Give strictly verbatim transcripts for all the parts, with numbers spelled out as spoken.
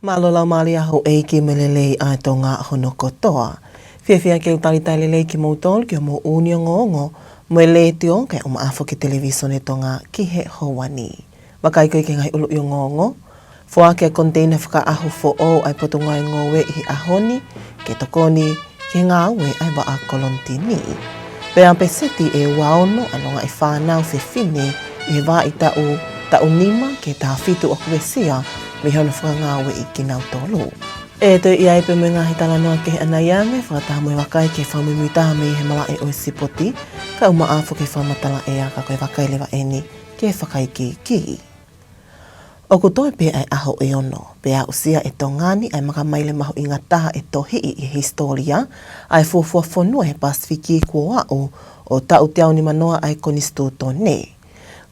Mālō laumālie houʻeiki mo e lelei ʻa Tonga hono kotoa. Fiefia ke u talitali lelei kimoutolu ki hoʻomou ʻū ongoongo mei he Letiō kae ʻumaʻā foki e Televīsone Tonga ki he houa ni. Vakai ko ia ki he ngaahi ʻuluʻi ongoongo. Foaki e koniteina fakaʻaho foʻou ʻa e Potungāue Ngoue ʻi he ʻaho ni ke tokoni ki he ngāue ʻa e vaʻa kolonitini. Pea peseti ʻe ua ono ʻa e longaʻi fānau fefine ʻi he vahaʻa taʻu, taʻu nima ki he taha fitu ʻoku uesia mei hono fakangāueʻi kinautolu. ʻE toe ʻi ai pē mo e ngaahi talanoa kehe ʻanai ange, fakataha mo e vakai ki he fakamuimuitaha mei he malaʻe ʻo e sipoti, kae ʻumaʻā foki e fakamatala ʻea, ka ko e vakai leva eni ki he fakaikiiki. ʻOku toe pē ʻa e ʻaho ʻe ono, pea aʻusia ʻe Tonga ni ʻa e makamaile mahuʻinga taha ʻe tohiʻi ʻi he hisitōlia ʻa e fuofua fonua he Pasifiki kuo aʻu ʻo taʻu teau nima noa ʻa e Konisitūtone.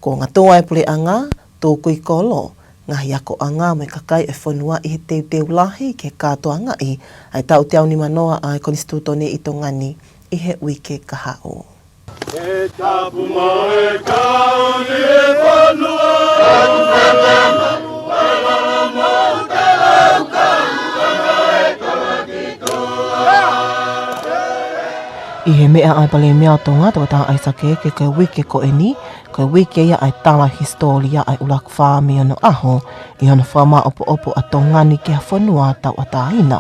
Kuo ngāue ʻa e puleʻanga, tukui kolo, ngaahi akoʻanga mo e kakai ʻo e fonua ʻi he teuteu lahi ke kātoangaʻi ʻa e taʻu teau nima noa ʻa e Konisitūtone ʻi Tonga ni ʻi he uike kahaʻu. E tapu mo e kauni e fonua. ʻI he meʻa ʻa e Palēmia ʻo Tonga, Toketā ʻAisake Eke, ko e uike ko eni, ko e uike ia ʻa e tala hisitōlia ʻa e ʻUluaki Fā mei onoʻaho, ʻi hono fakamāʻopoʻopo ʻa Tonga ni ki ha fonua tauʻatāina.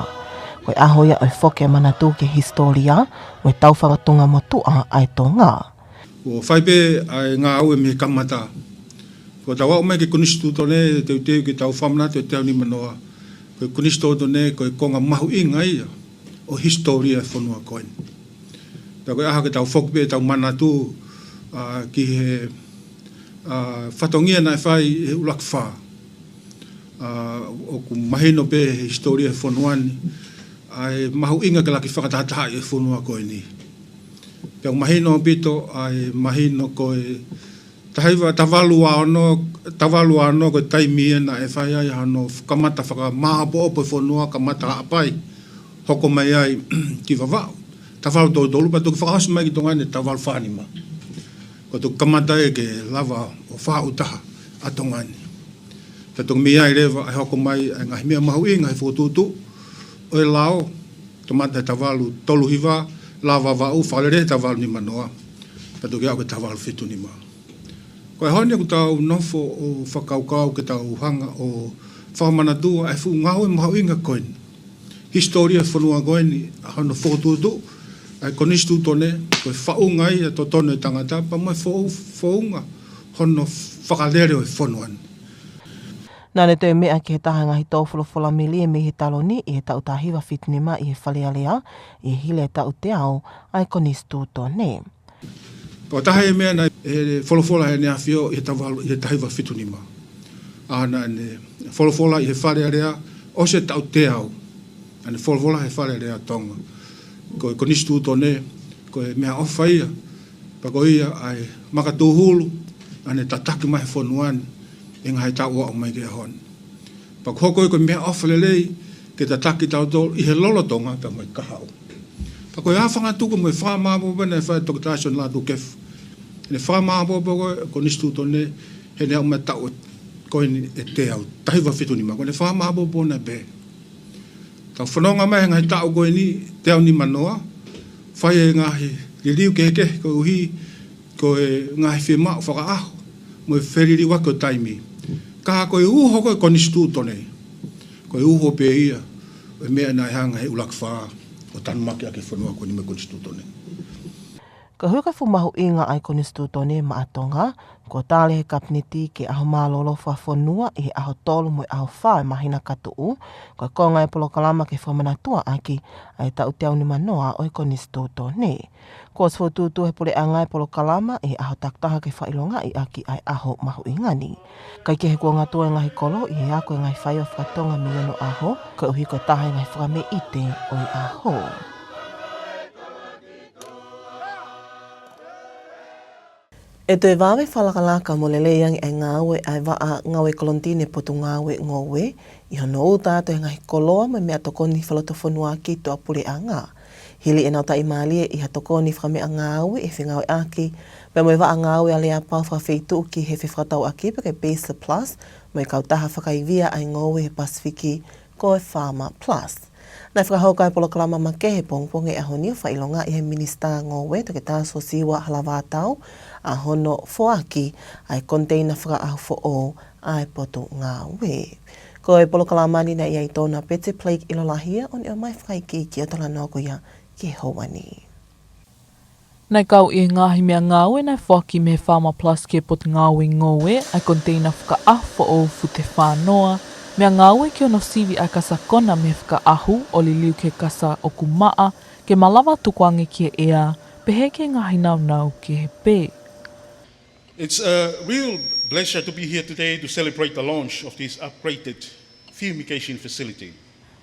Ko e ʻaho ia ʻo e foki e manatu ki he hisitōlia, mo e tau fakatonga motuʻa ʻa e Tonga. ʻO fai pē ʻa e ngāue mei he kamata. Ko ʻetau aʻu mai ki he Konisitūtone, teuteu ke tau fakamanatu e teau nima noa. Ko e Konisitūtone, ko e konga mahuʻinga ia ʻo e hisitōlia e fonua ko eni. Pea ko e ʻaho ke tau foki pē ʻetau manatu, ʻa, ki he, ʻa, fatongia naʻe fai ʻe he ʻUluaki Fā. ʻA, ʻoku mahino pē he hisitōlia e fonua ni, ʻa e mahuʻinga ke laki fakatahatahaʻi e fonua ko eni. Pea ʻoku mahino ʻaupito, ʻa e mahino ko e taha hiva, taha valu ua ono, taha valu ua ono ko e taimi ia naʻe fai ai hano kamata fakamāʻopoʻopo e fonua, kamata Haʻapai, hoko mai ai ki Vavaʻu. Taha valu tolu tolu, pea toki fakaʻosi mai ki Tonga ni taha valu fā nima. Ko e toki kamata ia ke lava ʻo fakaʻuta ʻa Tonga ni. Pea toki mei ai leva ʻa e hoko mai ʻa e ngaahi meʻa mahuʻinga he fokotuʻutuʻu ʻo e lao, kamata he taha valu tolu hiva, lao Vavaʻu, fakalele he taha valu nima noa. Pea toki aʻu ki he taha valu fitu nima. Ko e ʻaho ni ʻoku tau nofo ʻo fakakaukau ke tau hanga ʻo fakamanatu ʻa e fuʻu ngāue mahuʻinga ko eni. Hisitōlia e fonua ko eni, ʻa hono fokotuʻutuʻu ʻa e Konisitūtone, ko e faʻunga ia ʻo e totonu e tangata, pea mo e foʻu-, founga hono fakalele ʻo e fonua ni. Naʻa ne toe meʻa ki he taha e ngaahi tō folofola melie mei he taloni ʻi he taʻu taha hiva fitu nima ʻi he Fale Alea, ʻi he hili e taʻu teau ʻa e Konisitūtone. Ko e taha e meʻa naʻe folofola ʻe ʻEneafio ʻi he taha valu, ʻi he taha hiva fitu nima. ʻA, naʻa ne folofola ʻi he Fale Alea, ʻosi e taʻu teau. Naʻa ne folofola he Fale Alea Tonga. Ko e Konisitūtone, ko e meʻaʻofa ia. Pea ko ia ʻa e makatūhulu, naʻa ne tataki mai he fonua ni, ʻi he ngaahi taʻu ʻo aʻu mai ki he ʻaho ni. Pea ʻoku hoko ia ko e meʻaʻofa lelei, ke tataki tautolu ʻi he lolotonga pea mo e kahaʻu. Pea ko e ʻa e fangatuku mo e fakamāʻopoʻopo naʻe fai ʻe Toketā Sione Lātūkefu. Naʻe fakamāʻopoʻopo ko e Konisitūtone, heʻene aʻu mai taʻu ko eni ʻe teau, taha hiva fitu nima, ko ʻene fakamāʻopoʻopo naʻe pehē. Tau fononga mai he ngaahi taʻu ko eni, teau nima noa, fai e ngaahi liliu kehekehe koeʻuhi ko e ngaahi fiemaʻu fakaʻaho, mo e feliliuaki ʻo e taimi. Ka ko e uho ko e Konisitūtone, ko e uho pē ia ʻo e meʻa naʻe hanga ʻe he ʻUluaki Fā ʻo tanumaki ʻaki e fonua ko eni mo e Konisitūtone. Koeʻuhi ko e fuʻu mahuʻinga ʻa e Konisitūtone maʻa Tonga, kuo tali ʻe he Kapineti ke ʻaho mālōlō fakafonua ʻi he ʻaho tolu mo e ʻaho fā ʻo e māhina ka tuʻu, ko e konga e polokalama ke fakamanatuʻa ʻaki ʻa e taʻu teau nima noa ʻo e Konisitūtone. Kuo ʻosi fokotuʻutuʻu ʻe he puleʻanga e polokalama ʻi he ʻaho takitaha ke fakaʻilongaʻi ʻaki ʻa e ʻaho mahuʻinga ni. Kae kehe kuo ngātuʻa e ngaahi kolo ʻi he ako e ngaahi faiva fakatonga mei onoʻaho, koeʻuhi ko e taha e ngaahi fakameʻite ʻo e ʻaho. ʻE toe vave fakalakalaka mo lelei ange ʻa e ngāue ʻa e vaʻa ngāue kolonitini Potungāue Ngoue, ʻi hono uta atu e ngaahi koloa mo e meʻatokoni fakalotofonua ki tuʻapuleʻanga. Hili ʻenau taʻimālie ʻi ha tokoni fakameʻangāue ʻi he fengāueʻaki pea mo e vaʻa ngāue aleapau fakafeituʻu ki he fefakatauʻaki pe ko e Base Plus mo e kautaha fakaivia ʻa e ngoue he Pasifiki ko e Farmer Plus. Naʻe fakahoko ʻa e polokalama makehe pongipongi ʻo e ʻaho ni ʻo fakaʻilongaʻi ʻe he Minisitā Ngoue, Toketā Siosiua Halavātau, ʻa hono foaki ʻa e koniteina fakaʻahu foʻou ʻa e Potungāue. Ko e polokalama ni naʻe ʻi ai Tona Pete Blake ʻIlolahia ʻo ne ʻomai fakaikiiki ʻo talanoa ko ia ki he houa ni. Naʻe kau ʻi he ngaahi meʻangāue naʻe foaki mei he Farmer Plus ki he Potungāue Ngoue ʻa e koniteina fakaʻahu foʻou fute fā noa, meʻangāue ki hono sivi ʻa e kasa kona mei he fakaʻahu ʻo liliu ki he kasa ʻoku maʻa, ke malava tukuange ki he ʻea, pehē ki he ngaahi nāunau kehe pē. It's a real pleasure to be here today to celebrate the launch of this upgraded fumigation facility.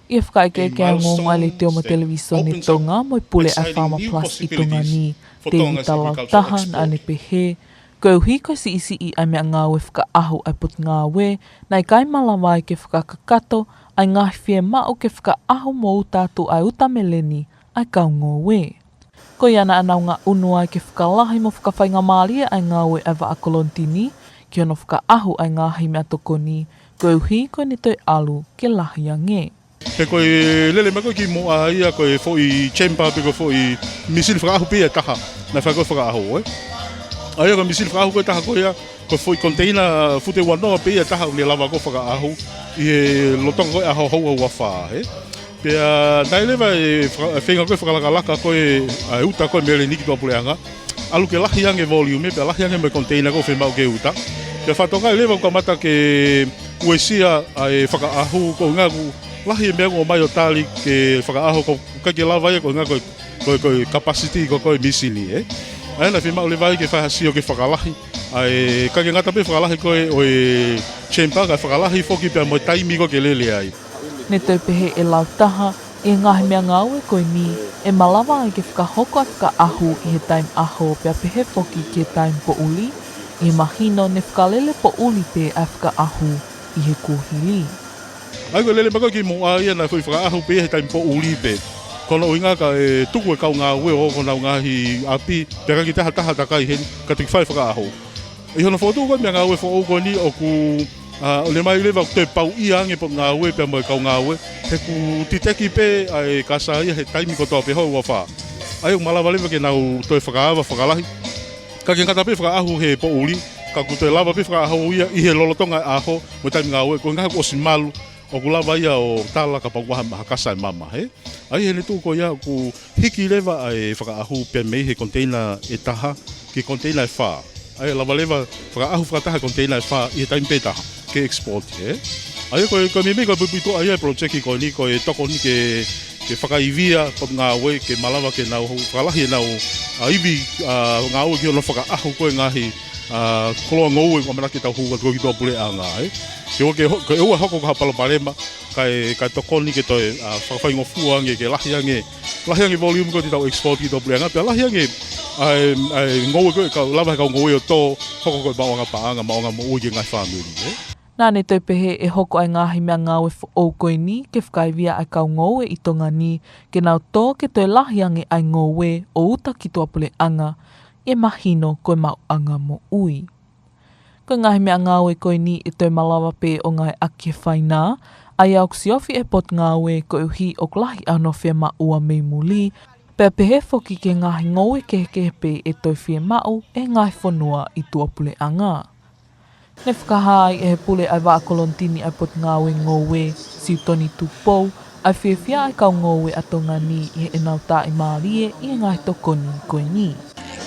ʻI he fakaʻekeʻeke ʻa e ongoongo ʻa e Letiō mo e Televīsone Tonga mo e pule ʻa e Farmer Plus ʻi Tonga ni, Tēvita Lautaha, naʻa ne pehē, koeʻuhi ko e siʻisiʻi ʻa e meʻangāue fakaʻahu ʻa e Potungāue, naʻe ʻikai malava ai ke fakakakato ʻa e ngaahi fiemaʻu ke fakaʻahu mo uta atu ʻa e uta meleni ʻa e kau ngoue. Ko ia naʻa nau ngaʻunu ai ke fakalahi mo fakafaingamālie ʻa e ngāue ʻa e vaʻa kolonitini ki hono fakaʻahu ʻa e ngaahi meʻatokoni, koeʻuhi ko ʻene toe ʻalu ke lahi ange. Pea ko e lele mai ko ē kimuʻa ia ko e foʻi chamber pe ko e foʻi misini fakaʻahu pē ia ʻe taha naʻe fai ko ē fakaʻahu, ē. ʻA ia ko e misini fakaʻahu ko ē ʻe taha ko ia, ko e foʻi koniteina fute ua noa pē ia ʻe taha ʻoku ne lava ko ē fakaʻahu ʻi he lolotonga ko ē ʻaho houa ua fā, ē. Pea naʻe lava e faka-, e feinga ko ē fakalakalaka ko ē ʻa e uta ko ē meleni ki tuʻapuleʻanga, ʻalu ke lahi ange volume, pea lahi ange mo e koniteina ko ē fiemaʻu ke uta. Pea fakatokangaʻi leva ʻoku kamata ke uesia ʻa e fakaʻahu, ko e ʻuhinga ʻoku lahi e meʻa ʻoku ʻomai ʻo tali ke fakaʻahu, ʻoku ʻikai ke lava ia ko e ʻuhinga ko e, ko e, ko e capacity ko ē ʻo e misini, ē. ʻA ia naʻe fiemaʻu leva ai ke fai ha sio ke fakalahi ʻa e, ʻikai ke ngata pē fakalahi ko ē ʻo e chamber, kae fakalahi foki pea mo e taimi ko ē ke lele ai. Ne toe pehē ʻe Lautaha, ʻi he ngaahi meʻangāue ko eni, ʻe malava ai ke fakahoko ʻa e fakaʻahu ʻi he taimi ʻaho pea pehē foki ki he taimi poʻuli, ʻi he mahino ne fakalele poʻuli pē ʻa e fakaʻahu ʻi he kuohili. ʻA ia ko e lele mai ko ē kimuʻa ia naʻe foʻi fakaʻahu pē ia he taimi poʻuli pē. Ko hono ʻuhinga ka ʻe tuku e kau ngāue ʻo ō ki honau ngaahi ʻapi, pea ʻikai ke ʻi ai ha taha takai heni, ka toki fai fakaʻahu. ʻI hono fokotuʻu ko ē meʻangāue foʻou ko eni ʻoku, ʻa, ʻomai leva ʻo toe pauʻia ange e Potungāue pea mo e kau ngāue, he ʻoku titeki pē ʻa e kasa ia he taimi kotoa pē houa ua fā. ʻA ia ʻoku malava leva ke nau toe fakaava, fakalahi. ʻIkai ke ngata pē fakaʻahu he poʻuli, ka ʻoku toe lava pē fakaʻahu ia ʻi he lolotonga e ʻaho mo e taimi ngāue, ko e ʻuhinga he kuo ʻosi malu, ʻoku lava ia ʻo tala kapau ʻoku ʻi ai ha kasa ʻe mama, ē. ʻA ia heʻene tuʻu ko ia ʻoku hiki leva ʻa e fakaʻahu pea mei he koniteina ʻe taha ki he koniteina ʻe fā. ʻA ia ʻe lava leva fakaʻahu fakataha e koniteina ʻe fā ʻi he taimi pē ʻe taha ke export, ē. ʻA ia ko e, ko e meimei ko e puipuituʻa ia e project ko eni, ko e tokoni ke, ke fakaivia e Potungāue ke malava ke nau fakalahi ʻenau, ʻa, ivi, ʻa, ngāue ki hono fakaʻahu ko ē e ngaahi, ʻa, koloa ngoue ʻoku ʻamanaki ke tau hū atu ki tuʻapuleʻanga, ē. Ke ʻoua ke ho-, ke ʻoua hoko ko ha palopalema, kae, kae tokoni ke toe, ʻa, fakafaingofua ange, ke lahi ange, lahi ange e volume ko ē te tau export ki tuʻapuleʻanga, pea lahi ange ʻa e, ʻa e ngoue ko ē ʻe kau, lava he kau ngoue ʻo tō, hoko ko e maʻuʻanga paʻanga, maʻuʻanga moʻui ki he ngaahi fāmili, ē. Naʻa ne toe pehē ʻe hoko ʻa e ngaahi meʻangāue foʻou ko eni ke fakaivia ʻa e kau ngoue ʻi Tonga ni, ke nau tō ke toe lahi ange ʻa e ngoue ʻo uta ki tuʻapuleʻanga, ʻi he mahino ko e maʻuʻanga moʻui. Ko e ngaahi meʻangāue ko eni ʻe toe malava pē ʻo ngāueʻaki he fainā, ʻa ia ʻoku siofi ʻe he Potungāue koeʻuhi ʻoku lahi ʻa hono fiemaʻu mei muli, pea pehē foki ki he ngaahi ngoue kehekehe pē ʻe toe fiemaʻu ʻe he ngaahi fonua ʻi tuʻapuleʻanga. Ne fakahā ai ʻe he pule ʻa e vaʻa kolonitini ʻa e Potungāue Ngoue, Siutoni Tupou, ʻa e fiefia ʻa e kau ngoue ʻa Tonga ni ʻi heʻenau tāʻimālie ʻi he ngaahi tokoni ko eni.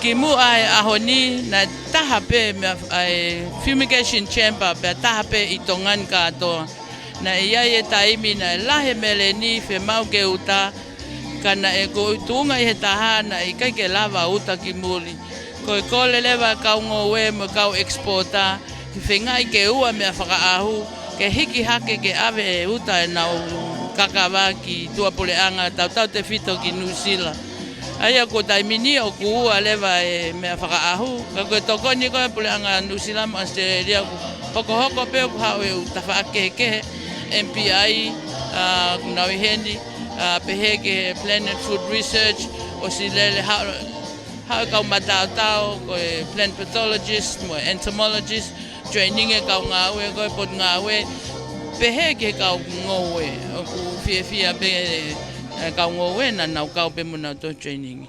Kimuʻa he ʻaho ni, naʻe taha pē meʻa, ʻa e fumigation chamber, pea taha pē ʻi Tonga ni kātoa. Naʻe ʻi ai e taimi naʻe lahi e meleni fiemaʻu ke uta, ka naʻe ko e tuʻunga ʻi he taha naʻe ʻikai ke lava uta ki muli. Ko e kole leva e kau ngoue mo e kau exporter, ke feingaʻi ke ua meʻa fakaʻahu, ke hiki hake ke ʻave e uta ʻenau kakava ki tuʻapuleʻanga, tautautefito ki Nuʻusila. ʻA ia ko e taimi ni ʻoku ua leva e meʻa fakaʻahu, ka ko e tokoni ko ē ʻa e puleʻanga Nuʻusila mo ʻAositelēlia ʻoku hokohoko pē ʻoku haʻu e ʻū tafaʻaki kehekehe, M P I, ʻa, ʻoku nau ʻi heni, ʻa, pehē ki he Plant and Food Research, ʻosi lele haʻu, haʻu e kau mataotao, ko e plant pathologist mo e entomologist, training e kau ngāue ko ē Potungāue. Pehē ki he kau ngoue, ʻoku fiefia pē e kau ngoue naʻa nau kau pē mo nautolu training.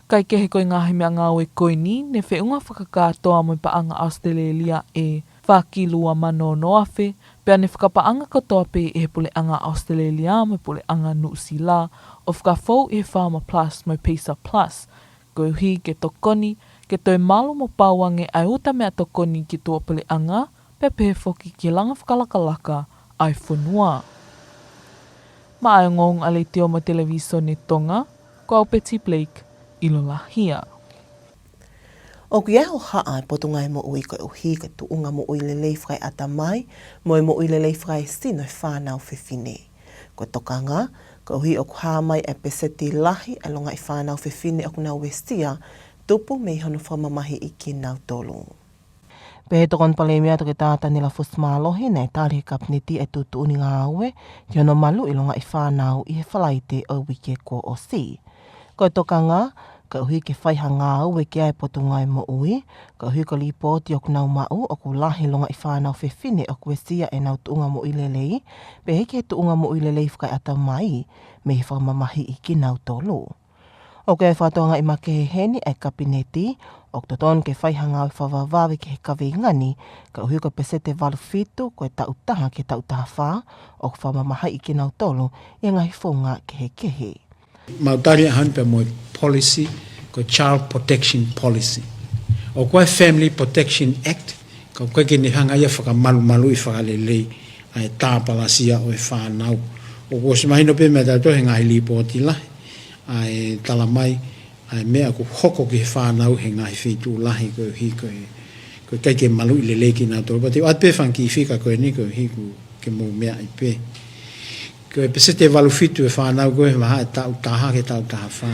Kae kehe ko e ngaahi meʻangāue ko eni, ne feʻunga fakakātoa mo e paʻanga ʻAositelēlia ʻe fā kilu ua mano ono afe, pea ne fakapaʻanga kotoa pē ʻe he puleʻanga ʻAositelēlia mo e puleʻanga Nuʻusila, ʻo fakafou ʻi he Farmer Plus mo e Pacer Plus, koeʻuhi ke tokoni ke toe malu mo pau ange ʻa e uta meʻatokoni ki tuʻapuleʻanga, pea pehē foki ki he langa fakalakalaka ʻa e fonua. Maʻa e ongoongo ʻa e Letiō mo e Televīsone Tonga, ko au Betty Blake, ʻiloa lahi ia. ʻOku ʻi ai e hohaʻa ʻa e Potungāue Moʻui koeʻuhi ko e tuʻunga moʻui lelei fakaeʻatamai mo e moʻui lelei fakaesino ʻa e fānau fefine. Ko e tokanga, koeʻuhi ʻoku hā mai e peseti lahi ʻa e longaʻi fānau fefine ʻoku nau uesia, tupu mei hono fakamamahiʻi kinautolu. Pehē ʻe he Tokoni Palēmia Toketā Taniela Fusimālohi, naʻe tali ʻe he Kapineti e tuʻutuʻuni ngāue ki hono maluʻi e longaʻi fānau ʻi he Falaite ʻo e uike kuo ʻosi. Ko e tokanga, koeʻuhi ke fai ha ngāue ki ai e Potungāue Moʻui, koeʻuhi ko e lipooti ʻoku nau maʻu ʻoku lahi e longaʻi fānau fefine ʻoku uesia ʻenau tuʻunga moʻui lelei, pehē ki he tuʻunga moʻui lelei fakaeʻatamai, mei he fakamamahiʻi kinautolu. ʻOku ʻi ai e fakatokangaʻi makehe heni ʻa e Kapineti, ʻoku totonu ke fai ha ngāue fakavavevave ki he kaveinga ni, koeʻuhi ko e peseti ʻe valu fitu, ko e taʻu taha ki he taʻu taha fā, ʻoku fakamamahiʻi kinautolu ʻi he ngaahi founga kehekehe. Mau tali ʻaho ni pea mo e policy, ko e Child Protection Policy. ʻOku ʻi ai e Family Protection Act, ka ʻoku ʻikai ke ne hanga ia ʻo fakamalumaluʻi fakalelei ʻa e tāpalasia ʻo e fānau. ʻOku ʻosi mahino pē meia tautolu he ngaahi lipooti lahi, ʻa e talamai, ʻa e meʻa ʻoku hoko ki he fānau he ngaahi feituʻu lahi koeʻuhi ko e, ko e ʻikai ke maluʻi lelei kinautolu. Pea te u ʻoatu pē fanga kiʻi fika ko eni koeʻuhi ko e ke mou meaʻi pē. Ko e peseti ʻe valu fitu ʻo e fānau ko ē he vahaʻa ʻe taʻu taha ki he taʻu taha fā,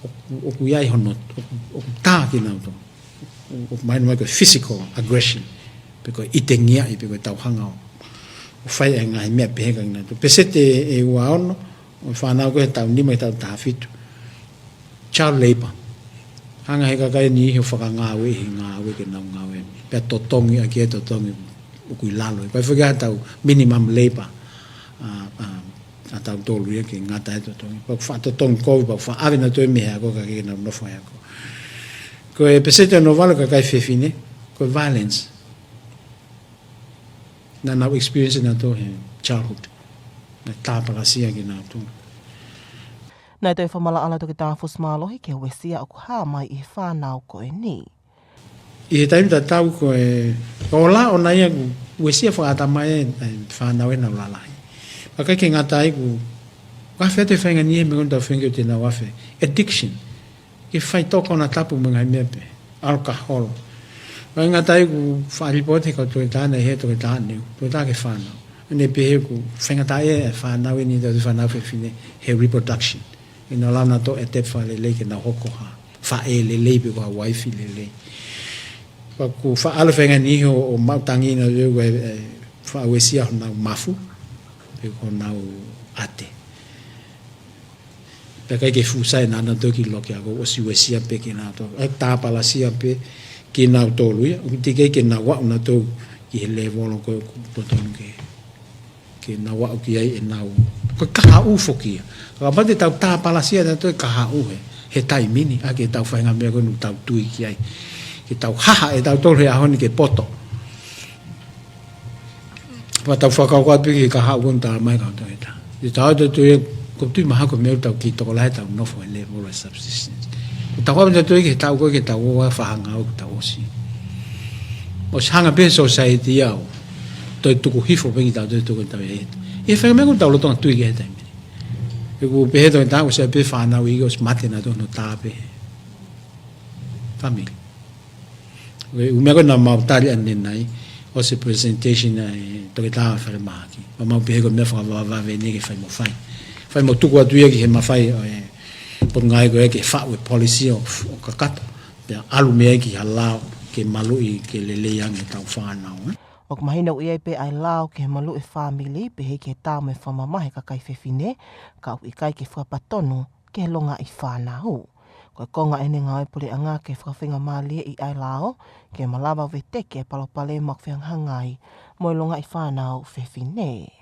ʻoku, ʻoku ʻi ai hono, ʻoku, ʻoku tā kinautolu. ʻOku, ʻoku mahino mai ko e physical aggression, pe ko e ʻitengiaʻi, pe ko e tauhanga ʻo, ʻo fai e ngaahi meʻa pehē kia kinautolu. Peseti ʻe, ʻe ua ono ʻo e fānau ko ē he taʻu nima ki he taʻu taha fitu, child labour. Hanga ʻe he kakai ʻe niʻihi ʻo fakangāueʻi he ngāue ke nau ngāue. Pea totongi ʻaki e totongi ʻoku ʻi lalo. Ko e foki ʻa e tau minimum labour, ʻa, ʻa, ʻa tautolu ia ke ngata e totongi. Pea ʻoku faʻa totongi kovi, pea ʻoku faʻa ʻave nautolu mei he ako ka ke nau nofo he ako. Ko e peseti ʻe ono valu ʻo e kakai fefine, ko e violence naʻa nau experience nautolu he childhood. Naʻe tāpalasia kinautolu. Naʻe toe fakamaʻalaʻala ʻa Toketā Fusimālohi ki he uesia ʻoku hā mai ʻi he fānau ko eni. ʻI he taimi tatau ko e, ʻo lava ʻona ia ʻoku uesia fakaeʻatamai e, e fānau ʻenau lalahi. Pea ʻikai ke ngata ai ʻoku, ʻoku afe atu e faʻahinga niʻihi he meʻa ko eni ʻoku tau feinga ke ʻoua te nau afe. Addiction. Ke faitoka ʻona tapu mo e ngaahi meʻa pehē. Alcohol. ʻIkai ngata ai ʻoku faʻa lipooti ʻe he kau toketā naʻe ʻi he toketā ʻaneu, toketā ki he fānau. Naʻe pehē ʻoku faingataʻaʻia e fānau ʻeni, tau fānau fefine, he reproduction. ʻI heʻenau lava nautolu ʻo adapt fakalelei ke nau hoko ko ha faʻē lelei pe ko ha uaifi lelei. Pea ʻoku faʻa ʻalu e faʻahinga niʻihi ʻo, ʻo maʻu tangi nautolu ʻi he, e, faʻa uesia honau mafu, pe ko honau ʻate. Pea ʻikai ke fuʻu sai nautolu ki loki ako, ʻosi uesia pē kinautolu. ʻE tāpalasia pē kinautolu ia, ʻoku teʻeki ke nau aʻu nautolu ki he lēvolo ko ē ʻoku totonu ke, ke nau aʻu ki ai ʻenau. Ko e kahaʻu foki ia. Kapau te tau tāpalasia nautolu e kahaʻu he, he taimi ni, ʻa e ke tau faʻahinga meʻa ko ē ʻoku tau tui ki ai. Ke tau haha ʻe tautolu he ʻaho ni ke poto. Pea tau fakakaukau atu ki he kahaʻu ko ē ʻoku talamai ʻe he kau toketā. Te tau ʻoatu atu ia, ʻoku ou tui mahalo ko e meʻa ʻoku tau kiʻi tokolahi heʻetau nofo he lēvolo e subsistence. ʻOku tau ʻoatu atu ia ki he taʻu ko ē ke tau ō ʻo fakahangaua ʻoku tau ʻosi. ʻOsi hanga pē he society ia ʻo toe tuku hifo pē kitautolu he tuʻunga ʻoku tau ʻi ai. ʻI he faʻahinga meʻa ʻoku tau lolotonga tui ki ai he taimi ni. ʻOku pehē ʻe he toketā ʻoku sai pē fānau ʻi he ʻosi mate nautolu hono tā pē he family. Ko e ʻū meʻa ko ē naʻa mau tali ʻanenai, ʻosi e presentation ʻa e toketā falemahaki. Pea mau pehē ko e meʻa fakavavevave eni ke fai mo fai. Fai mo tuku atu ia ki he mafai ʻo e Potungāue ko ē ke faʻu e policy ʻo, ʻo kakato. Pea ʻalu mei ai ki ha lao ke maluʻi ke lelei ange ʻetau fānau, ē? ʻOku mahino ʻoku ʻi ai pē ʻa e lao ki he maluʻi e fāmili, pehē ki he tā mo e fakamamahi e kakai fefine, ka ʻoku ʻikai ke fakapatonu ki he longaʻi fānau. Ko e konga ʻeni e ngāue puleʻanga ke fakafaingamālieʻi ʻa e lao, ke malava veteki e palopalema ʻoku fehangahangai mo e longaʻi fānau fefine.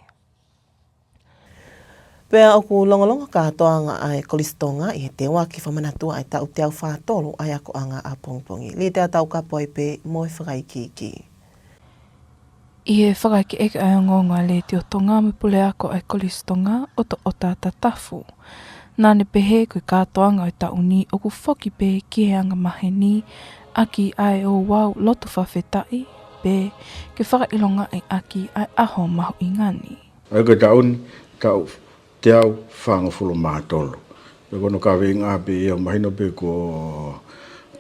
Pea ʻoku longolongo kātoanga ʻa e Kolisi Tonga ʻi he teuaki fakamanatua ʻa e taʻu teau fā tolu ʻa e akoʻanga ʻapongipongi. Litea Taukapo ai pē mo e fakaikiiki. ʻI he fakaʻekeʻeke ʻa e ongoongo ʻa e Letiō Tonga mo e Puleako ʻa e Kolisi Tonga, ʻOtoʻota Tatafu, naʻa ne pehē ko e kātoanga ʻo e taʻu ni ʻoku foki pē ki he angamaheni ʻaki ʻa e ouau lotu fakafetaʻi, pea ke fakaʻilongaʻi ʻaki ʻa e ʻaho mahuʻinga ni. ʻA ia ko e taʻu ni, taʻu teau fāngofulu mā tolu. Pea ko hono kaveinga pē ia, mahino pē ko,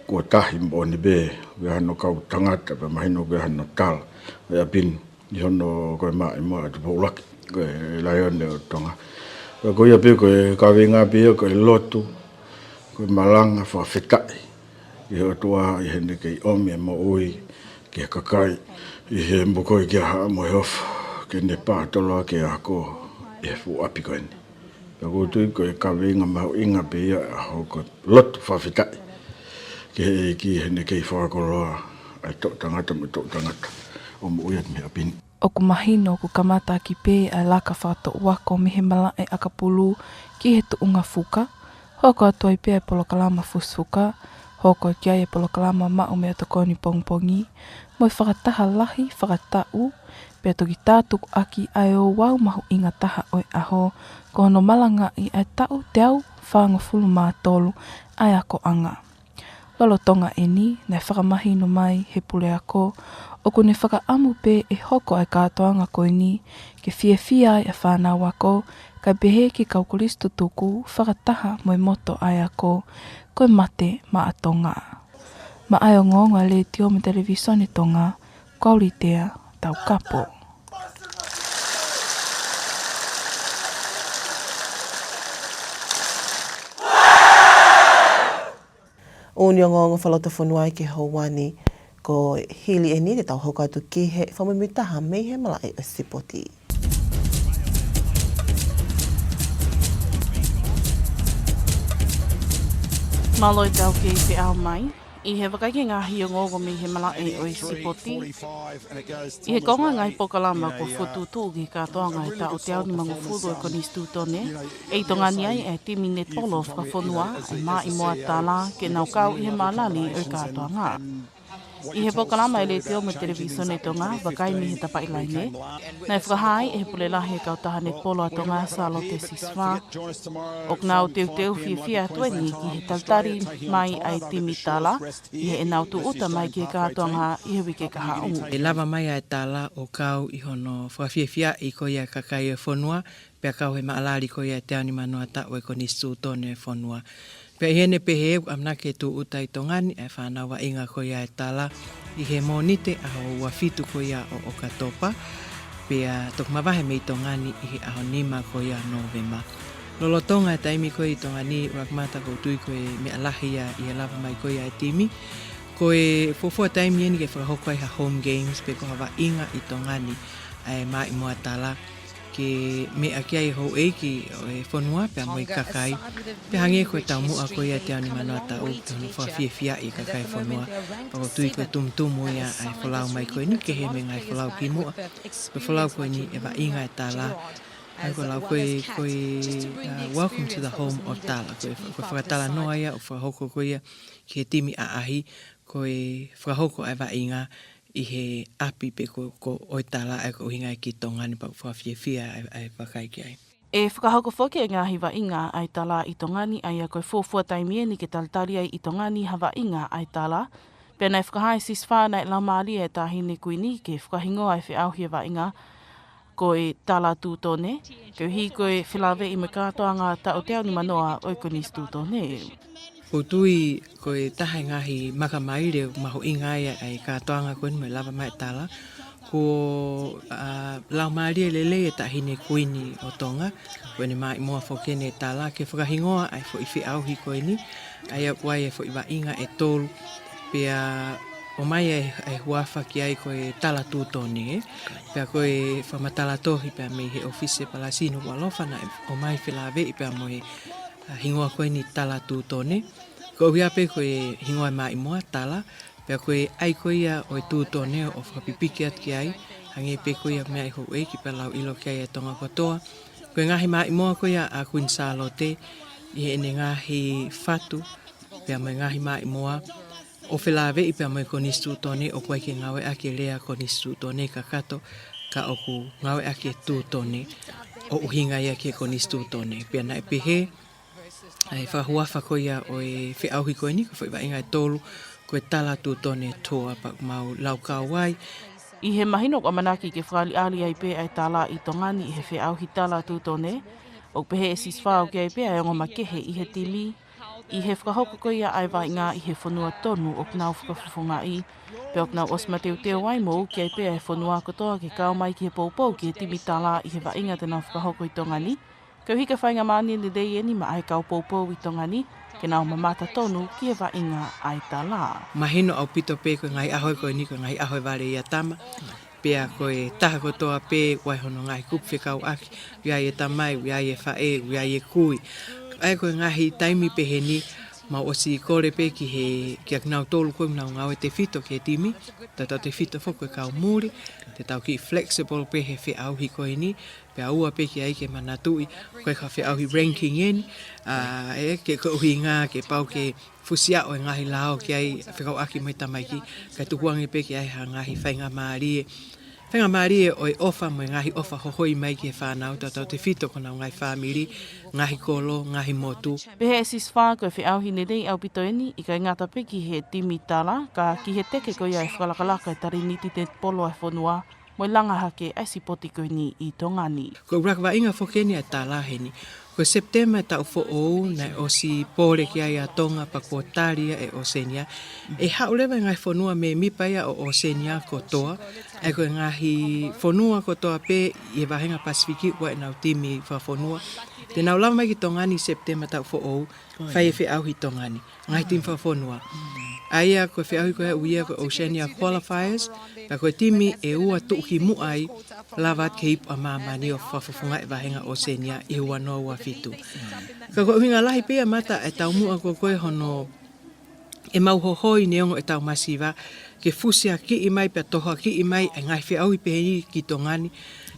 ko e tahi moʻoni pē, pea hano kau tangata, pea mahino pē hano tala, pea pin, ʻi hono ko e maʻimoa ʻa Tupou ʻUluaki, ko e laione ʻo Tonga. Pea ko ia pē ko e kaveinga pē ia, ko e lotu, ko e malanga fakafetaʻi ki he ʻOtua ʻi heʻene kei ʻomi e moʻui ki he kakai ʻi he mokoi ki he haʻamo he ofo, ke ne pātoloaki e ako ʻi he fuʻu ʻapi ko eni. Pea ʻoku ou tui ko e kaveinga mahuʻinga pē ia ʻo e ʻaho, ko e lotu fakafetaʻi ki he ʻEiki heʻene kei fakakoloa ʻa e toʻu tangata mo e toʻu tangata ʻo moʻui atu mei he ʻapi ni. ʻOku mahino ʻoku kamataʻaki pē ʻa e laka fakatoʻu ako mei he malaʻe ʻakapulu ki he tuʻunga fuka, hoko atu ai pē ʻa e polokalama fusi fuka, hoko atu ai ʻa e polokalama maʻu meʻatokoni pongipongi, mo e fakataha lahi fakataʻu, pea toki tātukuʻaki ʻa e ouau mahuʻinga taha ʻo e ʻaho, ko hono malangaʻi ʻa e taʻu teau fāngofulu mā tolu ʻa e akoʻanga. Lolotonga ʻeni, naʻe fakamahino mai he puleako ʻoku ne fakaʻamu pē ʻe hoko ʻa e kātoanga ko eni ke fiefia ai ʻa e fānau ako, kae pehē ki he kau kolisi tutuku, fakataha mo e moto ʻa e ako, ko e mate maʻa Tonga. Maʻa e ongoongo ʻa e Letiō mo e Televīsone Tonga, ko au Litea Taukapo. ʻOku ne ongoongo fakalotofonua ki he houa ni, ko e hili ʻeni te tau hoko atu ki he fakamuimuitaha mei he malaʻe ʻo e sipoti. Mālō e tau kei feʻao mai. ʻI he vakai ki he ngaahi ongoongo mei he malaʻe ʻo e sipoti. ʻI he konga ngaahi polokalama kuo fokotuʻutuʻu ki he kātoanga ʻo e taʻu teau nimangofulu ʻo e Konisitūtone, ʻe ʻi Tonga ni ai e timi netipolo fakafonua, ʻa e Maʻimoa Tala, ke nau kau ʻi he maʻalali ʻo e kātoanga. ʻI he polokalama ʻa e Letiō mo e Televīsone Tonga, vakai mei he tapaʻi laine, naʻe fakahā ai ʻe he pule lahi ʻo e kautaha netipolo ʻa Tonga, Sālote Sisifa, ʻoku nau teuteu fiefia atu ʻeni ki he talitali mai ʻa e timi Tala, ʻi heʻenau tūʻuta mai ki he kātoanga ʻi he uike kahaʻu. ʻE lava mai ʻa e Tala ʻo kau ʻi hono fakafiefiaʻi ko ia e kakai ʻo e fonua, pea kau he maʻalali ko ia e teau nimanoa taʻu ʻo e Konisitūtone ʻo e fonua. Pea ʻi heʻene pehē ʻoku ʻamanaki ke tūʻuta ʻi Tonga ni ʻa e fānau vaʻinga ko ia e Tala ʻi he Mōnite ʻaho ua fitu ko ia ʻo ʻOkatopa, pea toki mavahe mei Tonga ni ʻi he ʻaho nima ko ia ʻo Nōvema. Lolotonga e taimi ko ē ʻi Tonga ni, ʻuluaki kamata ʻoku ou tui ko e meʻa lahi ia ʻi he lava mai ko ia e timi. Ko e fuofua taimi ʻeni ke fakahoko ai ha home games pe ko ha vaʻinga ʻi Tonga ni ʻa e Maʻimoa Tala, ke meʻa ki ai e houʻeiki ʻo e fonua pea mo e kakai. Pea hangē ko e taumuʻa ko ia e teau nimanoa taʻu, ke hono fakafiefiaʻi e kakai e fonua. Pea ʻoku ou tui ko e tumutumu ia ʻa e folau mai ko eni, kehe mei he ngaahi folau kimuʻa. Ko e folau ko eni e vaʻinga e Tala. ʻA ia ko e lau ko e, ko e, uh, Welcome to the Home of Tala. Ko e, ko e fakatalanoa ia ʻoku fakahoko ko ia ki he timi ʻaʻahi, ko e fakahoko ʻa e vaʻinga ʻi he ʻapi pe ko, ko ʻo e Tala, ʻa ia ko e ʻuhinga ia ki Tonga ni, pea ʻoku fakafiefia ʻa e, ʻa e vakai ki ai. ʻE fakahoko foki e ngaahi vaʻinga ʻa e Tala ʻi Tonga ni, ʻa ia ko e fuofua taimi ʻeni ke talitali ai ʻi Tonga ni ha vaʻinga ʻa e Tala. Pea naʻe fakahā ʻe Sisifa naʻe laumālie e Taʻahine Kuini ke fakahingoa e feʻauhi e vaʻinga ko e Tala Tūtone, koeʻuhi ko e felāveʻi mo e kātoanga taʻu teau nimanoa ʻo e Konisitūtone. ʻOku ou tui ko e taha e ngaahi makamaile mahuʻinga ia ʻa e kātoanga ko eni mo e lava mai e Tala, ko e, uh, laumālie lelei e Taʻahine Kuini ʻo Tonga, ko ʻene maʻimoa foki ʻeni e Tala, ke fakahingoa ʻa e foʻi feʻauhi ko eni, ʻa ia ʻoku ʻi ai e foʻi vaʻinga ʻe tolu, pea ʻomai e, e huafa ki ai ko e Tala Tūtone, pea ko e fakamatala tohi pea mei he ʻōfisi e Palesiteni Nukuʻalofa naʻe ʻomai felāveʻi pea mo e, uh, hingoa ko eni Tala Tūtone. Ko ia pē ko e hingoa e maʻimoa, Tala, pea ko e ʻai ko ia ʻo e tūtone ʻo fakapipiki atu ki ai, hangē pē ko ia meʻa ʻi houʻeiki pea lau ʻilo ki ai e Tonga kotoa. Ko e ngaahi maʻimoa ko ia ʻa Kuini Sālote, ʻi heʻene ngaahi fatu, pea mo e ngaahi maʻimoa, ʻo felāveʻi pea mo e konisitūtone ʻoku ʻai ke ngāueʻaki e lea konisitūtone kakato, ka ʻoku ngāueʻaki e tūtone, ʻo ʻuhinga ia ki he konisitūtone. Pea naʻe pehē, ʻa e fakahuafa ko ia ʻo e feʻauhi ko eni, ko e foʻi vaʻinga ʻe tolu, ko e Tala Tūtone Tour pea ʻoku mau laukau ai. ʻI he mahino ʻoku ʻamanaki ke fakaʻaliʻali ai pē ʻa e tala ʻi Tonga ni ʻi he feʻauhi tala tūtone, ʻoku pehē ʻe Sisifā ʻoku ʻi ai pē ʻa e ongo makehe ʻi he timi, ʻi he fakahoko ko ia ʻa e vaʻinga ʻi he fonua tonu ʻoku nau fakafofongaʻi, pea ʻoku nau ʻosi mateuteu ai mo uki ai pē ʻa e fonua kotoa ke kau mai ki he poupou ki he timi tala ʻi he vaʻinga te nau fakahoko ʻi Tonga ni, koeʻuhi ko e faingamālie lelei eni maʻa e kau poupou ʻi Tonga ni, ke nau mamata tonu ki he vaʻinga ʻa e tala. Mahino ʻaupito pē ko e ngaahi ʻaho ko eni ko e ngaahi ʻaho ʻe vale ia tama, pea ko e taha kotoa pē ʻoku ʻi ai hono ngaahi kupu fekauʻaki, ʻoku ʻi ai e tamai, ʻoku ʻi ai e faʻē, ʻoku ʻi ai e kui. ʻA ia ko e ngaahi taimi pehē ni, mau ʻosi kole pē ki he, kia kinautolu ko ē ʻoku nau ngāue tefito ki he timi, tautautefito foki ko e kau muli, te tau kiʻi flexible pē he feʻauhi ko eni, pea ʻoua pē ke ʻai ke manatuʻi, ko e ka feʻauhi ranking eni, ʻa, ʻe, ke ko e ʻuhinga ke pau ke fusi ʻa e ngaahi lao ki ai fekauʻaki mo e tamaiki, kae tukuange pē ke ʻai ha ngaahi faingamālie. Faingamālie ʻo e ʻofa mo e ngaahi ʻofa hohoi mai ki he fānau tautautefito ko honau ngaahi fāmili, ngaahi kolo, ngaahi motu. Pehē ʻe Sisifā ko e feʻauhi lelei ʻaupito eni, ʻikai ngata pē ki he timi tala, ka ki he teke ko ia e fakalakalaka e talēniti netipolo ʻa e fonua, mo e langa hake ʻa e sipoti ko eni ʻi Tonga ni. Ko e ʻuluaki vaʻinga foki eni ʻa e tala heni. Ko Sepitema e taʻu foʻou naʻe ʻosi pole ki ai ʻa Tonga pea kuo tali ia ʻe ʻOsenia. ʻE haʻu leva e ngaahi fonua mēmipa ia ʻo ʻOsenia kotoa. ʻA ia ko e ngaahi fonua kotoa pē ʻi he vahenga Pasifiki ʻoku ʻi ai ʻenau timi fakafonua. Te nau lava mai ki Tonga ni Sepitema taʻu foʻou. Fai e feʻauhi ʻi Tonga ni. Ngaahi timi fakafonua. ʻA ia ko e feʻauhi ko ē ʻoku ui ia ko e Oceania Qualifiers, ka ko e timi ʻe ua tuʻu ki muʻa ai, lava atu ki he ipu ʻa māmani ʻo fakafofongaʻi e vahenga Oceania ʻi he ua noa ua fitu. Ka ko e ʻuhinga lahi pē ia Mata e taumuʻa ko ē hono ʻemau hohoi neongo ʻetau masiva, ke fusiakiʻi mai pea tohoakiʻi mai e ngaahi feʻauhi pehē ni ki Tonga ni,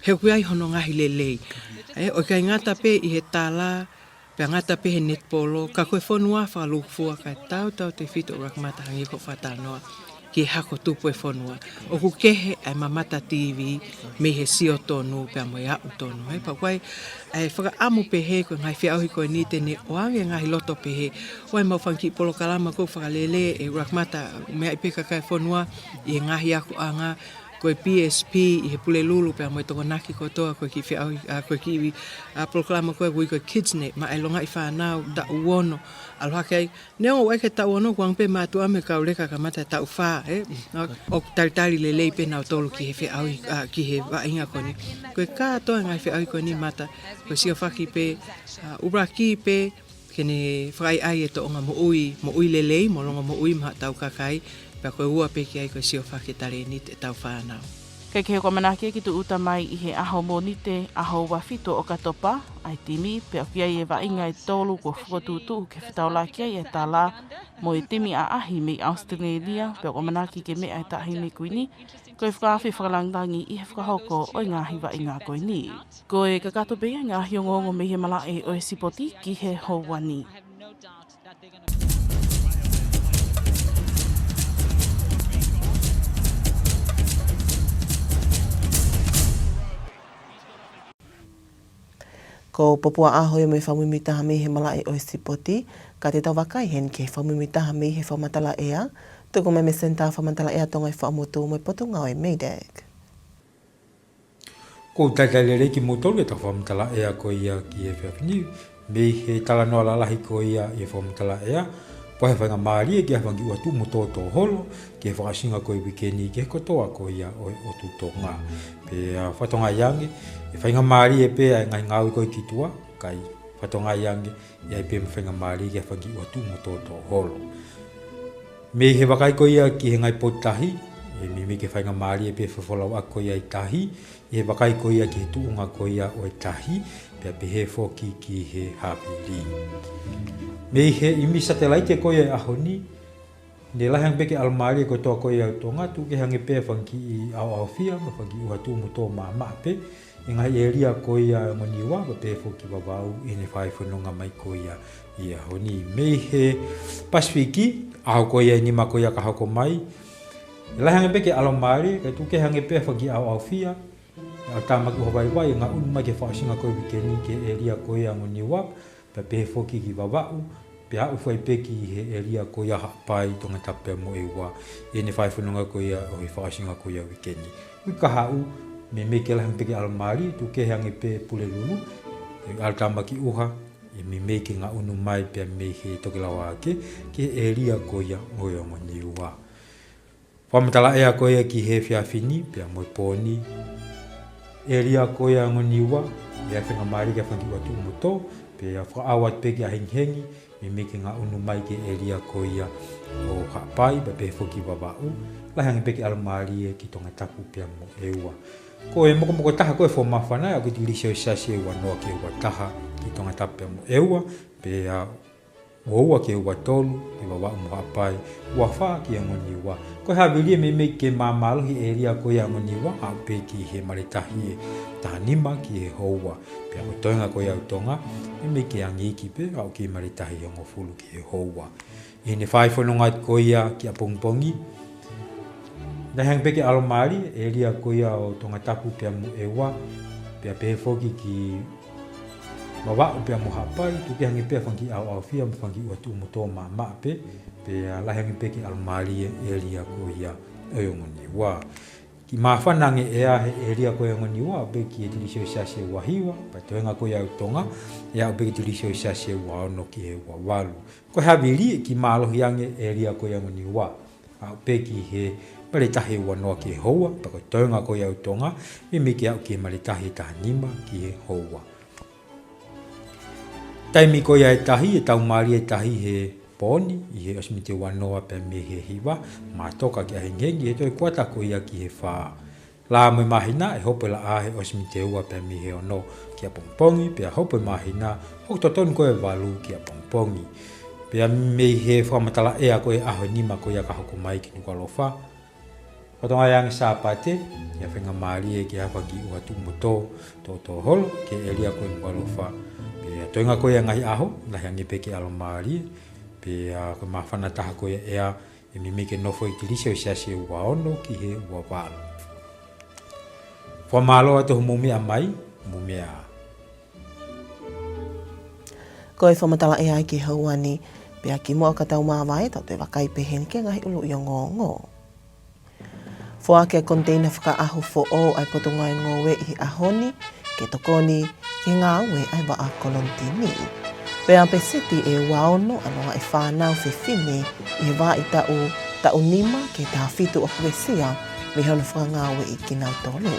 he ʻoku ʻi ai hono ngaahi lelei. ʻE, ʻoku ʻikai ngata pē ʻi he tala, pea ngata pē he netipolo, ka ko e fonua fakalūkufua kae tautautefito ʻuluaki Mata hangē ko e fakatalanoa ki he hako tupu e fonua. ʻOku kehe ʻa e mamata TV mei he sio tonu pea mo e aʻu tonu. He pea ʻoku ʻi ai e fakaʻamu pehē ko e ngaahi feʻauhi ko eni te ne ʻoange ngaahi loto pehē. ʻOku ʻi ai ʻemau fanga kiʻi polokalama ko ē fakalele ʻe ʻuluaki Mata, meʻa ʻi pē kakai fonua ʻi he ngaahi akoʻanga, ko e PSP ʻi he Pulelulu pea mo e Tokonaki kotoa, ko e kiʻi feʻauhi, ʻa, ko e kiʻi, ʻa, polokalama ko ē ʻoku ui ko e Kidsnet, maʻa e longaʻi fānau, taʻu ono, ʻalu hake ai, neongo ʻoku ʻikai ke taʻu ono, kuo ʻange pē mātuʻa mo e kau leka kamata taʻu fā, ē? ʻOku talitali lelei pē nautolu ki he feʻauhi, ʻa, ki he vaʻinga ko eni. Ko e kātoa e ngaahi feʻauhi ko eni Mata, ko e siofaki pē, ʻa, ʻuluaki pē, ke ne fakaʻaiʻai e tōʻonga moʻui, moʻui lelei, mo e longomoʻui maʻa hotau kakai, pea ko e ua pē ki ai ko e siofaki e talēniti ʻetau fānau. Kae kehe ʻoku ʻamanaki ke tūʻuta mai ʻi he ʻaho Mōnite, ʻaho ua fitu ʻo ʻOkatopa, ʻa e timi, pea ʻoku ʻi ai e vaʻinga ʻe tolu kuo fokotuʻutuʻu ke fetaulaki ai e tala, mo e timi ʻaʻahi mei ʻAositelēlia, pea ʻoku ʻamanaki ke meʻa e Taʻahine Kuini, ko e fakaafe fakalāngilangi ʻi he fakahoko ʻo e ngaahi vaʻinga ko eni. Ko e kakato pē ia e ngaahi ongoongo mei he malaʻe ʻo e sipoti ki he houa ni. Ko Popua ʻAho ia mo e fakamuimuitaha mei he malaʻe ʻo e sipoti, ka te tau vakai heni ki he fakamuimuitaha mei he fakamatala ʻea, tuku mai mei he Senitā Fakamatala ʻEa Tonga ʻi Fuaʻamotu mo e Potungāue MEIDECC. ʻOku talitali lelei kimoutolu ʻetau fakamatala ʻea ko ia ki he efiafi ni, mei he talanoa lalahi ko ia ʻi he fakamatala ʻea, pea ʻi ai e faingamālie ke ʻi ai ha fanga kiʻi ʻuatu mo tōtōholo, ki he fakaʻosinga ko ē uike ni ki he kotoa ko ia ʻo e ʻotu Tonga. Pea fakatokangaʻi ange, ʻe faingamālie pē ʻa e ngaahi ngāue ko ē ki tuʻa, kae fakatokangaʻi ange, ʻe ʻi ai pē mo e faingamālie ke ʻi ai ha fanga kiʻi ʻuatu mo tōtōholo. Mei he vakai ko ia ki he ngaahi potu tahi, ʻe meimei ke faingamālie pē fakafolauʻaki ko ia ʻi tahi, ʻi he vakai ko ia ki he tuʻunga ko ia ʻo e tahi, pea pehē foki ki he havili. Mei he ʻimi satelaite ko ia ʻo e ʻaho ni, ne lahi ange pē ke ʻalomālie kotoa ko ia ʻo Tonga, tuku kehe ange pē fanga kiʻi ʻaoʻaofia mo e fanga kiʻi ʻuha tuʻu mo tō maʻamaʻa pē ʻi he ngaahi ʻēlia ko ia ʻo e ongo Niua, pea pehē foki ki Vavaʻu ʻi heʻene fai fononga mai ko ia ʻi he ʻaho ni. Mei he Pasifiki, ʻaho ko ia ʻe nima ko ia ka hoko mai, ʻe lahi ange pē ke ʻalomālie, kae tuku kehe ange pē fanga kiʻi ʻaoʻaofia, ʻalu tāmaki ʻuha vaivai, ngaʻunu mai ki he fakaʻosinga ko ia ʻo e uike ni ki he ʻēlia ko ia ʻo e ongo Niua, pea pehē foki ki Vavaʻu, pea aʻu foki pē ki he ʻēlia ko ia ʻo Haʻapai, Tongatapu pea mo ʻEua, ʻi heʻene fai fononga ko ia ʻo e fakaʻosinga ko ia ʻo e uike ni. Uike kahaʻu, meimei ke lahi ange pē ke ʻalomālie, tuku kehe ange pē Pulelulu, ʻe ʻalu tāmaki ʻuha, ʻe meimei ke ngaʻunu mai pea mei he tokelau hahake, ki he ʻēlia ko ia ʻo e ongo Niua. Fakamatala ʻea ko ia ki he efiafi ni, pea mo e pō ni. ʻĒlia ko ia ʻo e ongo Niua, ʻe ʻi ai e faingamālie ki ha fanga kiʻi ʻuha tuʻu mo tō, pea fakaʻau atu pē ki he hengihengi, meimei ke ngaʻunu mai ki he ʻēlia ko ia ʻo Haʻapai, pea pehē foki ki Vavaʻu, lahi ange pē ke ʻalomālie ki Tongatapu pea mo ʻEua. Ko e mokomoko taha ko ē e foʻi māfana, ʻa ia ko e tigilī selesiasi ʻe ua noa ki he ua taha ki Tongatapu pea mo ʻEua, pea ua ua ki he ua tolu ki Vavaʻu mo Haʻapai, ua fā ki he ongo Niua. Ko e havili ʻe meimei ke māmālohi e ʻēlia ko ia ʻo e ongo Niua, aʻu pē ki he male tahi ʻe taha nima ki he houa. Pea ko e toenga ko ia ʻo Tonga, meimei ke angi iiki pē, aʻu ki he male tahi ʻe hongofulu ki he houa. ʻI heʻene fai fononga atu ko ia ki ʻapongipongi, lahi ange pē ke ʻalomālie e ʻēlia ko ia ʻo Tongatapu pea mo ʻEua, pea pehē foki ki Vavaʻu pea mo Haʻapai, tuku kehe ange pē fanga kiʻi ʻaoʻaofia mo e fanga kiʻi ʻuha tuʻu mo tō maʻamaʻa pē, pea lahi ange pē ke ʻalomālie e ʻēlia ko ia ʻo e ongo Niua. Kiʻi māfana ange ʻea he ʻēlia ko ia ʻo e ongo Niua, aʻu pē ki he tigilī selesiasi ʻe ua hiva, pea toenga ko ia ʻo Tonga, ʻe aʻu pē ki he tigilī selesiasi ʻe ua ono ki he ua valu. Ko e havili ʻe kiʻi mālohi ange e ʻēlia ko ia ʻo e ongo Niua, aʻu pē ki he male tahi ʻe ua noa ki he houa, pea ko e toenga ko ia ʻo Tonga, meimei ke aʻu ki he male tahi ʻe taha nima ki he houa. Taimi ko ia ʻo e tahi, ʻe taumālie e tahi he pō ni, ʻi he ʻosi miniti ʻe ua noa pea mei he hiva, mātoka ki he hengihengi, he toe kuata ko ia ki he fā. Laʻā mo e māhina, ʻe hopo e laʻā he ʻosi miniti ʻe ua pea mei he ono ki ʻapongipongi, pea hopo e māhina, hoko totonu ko ē e valu ki ʻapongipongi. Pea mei he fakamatala ʻea ko ē ʻaho ʻe nima ko ia ka hoko mai ki Nukuʻalofa, Fakatokanga ange Sāpate, ʻe ʻi ai e faingamālie ke ʻi ai ha fanga kiʻi ʻuha tuʻu mo tō, tō, tō holo, ki he ʻēlia ko ē ʻo Nukuʻalofa. Pea toenga ko ia e ngaahi ʻaho, lahi ange pē ke ʻalomālie, pea ko e māfana taha ko ia e ʻea, ʻe meimei ke nofo ʻi he tigilī selesiasi ʻe ua ono ki he ua valu. Fakamālō atu hoʻomou meʻa mai, mou meʻa ā. Ko e fakamatala ʻea ia ki he houa ni, pea kimuʻa ka tau māvae, tau toe vakai pē heni ki he ngaahi ʻuluʻi ongoongo. Foaki e koniteina fakaʻaho foʻou ʻa e Potungāue Ngoue ʻi he ʻaho ni, ke tokoni ki he ngāue ʻa e vaʻa kolonitini. Pea peseti ʻe ua ono ʻa e longaʻi fānau fefine ʻi he vahaʻa taʻu, taʻu nima ki he taha fitu ʻoku uesia mei hono fakangāueʻi kinautolu.